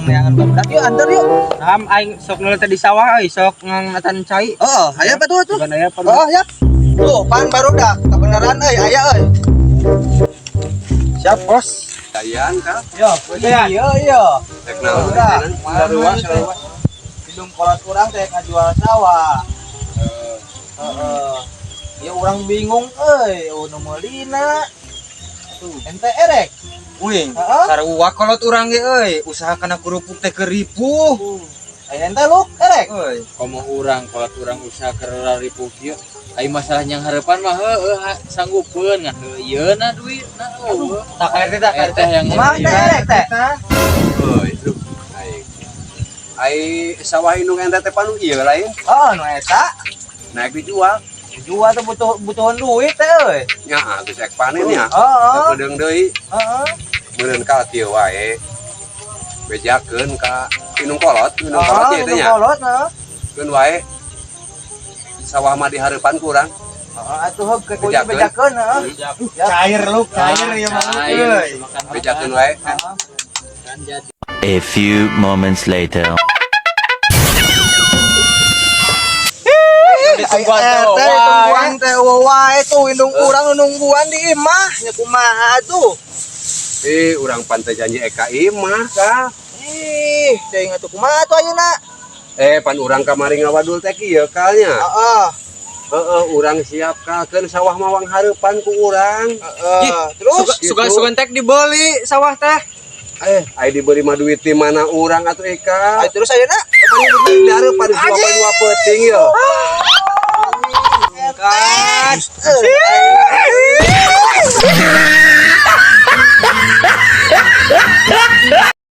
Neangan barudak yuk, antar yuk. Nam aing sok ngeuleuh teh di sawah euy, sok ngangatan cai. Heeh, aya apa tuh tuh? Bukan aya apa. Oh, ya. Tuh, pan barudak, kebenaran euy, aya euy. Siap, Bos. Kayan ka? Yo, iya iya. Rek naon Barudak, teh? sarua sarua. Hidung kolot urang teh ngajual sawah. Heeh. Ya urang bingung euy, nu meulina. Ente erek. Uing, Heeh. sarua kolot urang ge euy, usaha kana kerupuk teh keur ripuh. Aya ente lu erek. Euy, Komo urang kolot urang usaha keur ripuh kieu. Ai masalah yang harapan mah heueuh sanggupeun ngan heueuh ieu na duit na eueuh. Tak RT tak Eh, RT. teh yang Kumaha teh erek teh? Euy, duh. Aing. Ai sawah indung ente teh panu ieu lain, Oh, nu eta naik dijual. dijual tuh butuh butuhan duit teh euy. Nya geus ek panen nya. Heeh. Sapedeung deui, Heeh. meureun ka kieu wae. Bejakeun ka indung kolot Heeh, ieu teh indung nya. kolot heeh. Keun wae. Sawah mah dihareupan ku urang. Heeh, atuh heug ke kudu Bejakeun. bejakeun heeh. Cair lu, cair ya mah. Cair, Bejakeun wae. kan jadi. A few moments later. Ditungguan teh, ditungguan teh wae tuh indung urang nu nungguan di imah nya kumaha tuh. Eh, urang pan teh janji eka imah ka. Ih, deui atuh kumaha tuh ayeuna? Eh, pan urang kamari ngawadul teh kieu kalnya. Heeh. Heeh, urang siap ka keun sawah mawang hareupan ku urang. Heeh. Terus Suka suka tek dibeli sawah teh. Eh, ai diberi mah duit di mana urang atuh eka? Ay, terus ayeuna Pan di hareupan dua dua peuting yo. Kan.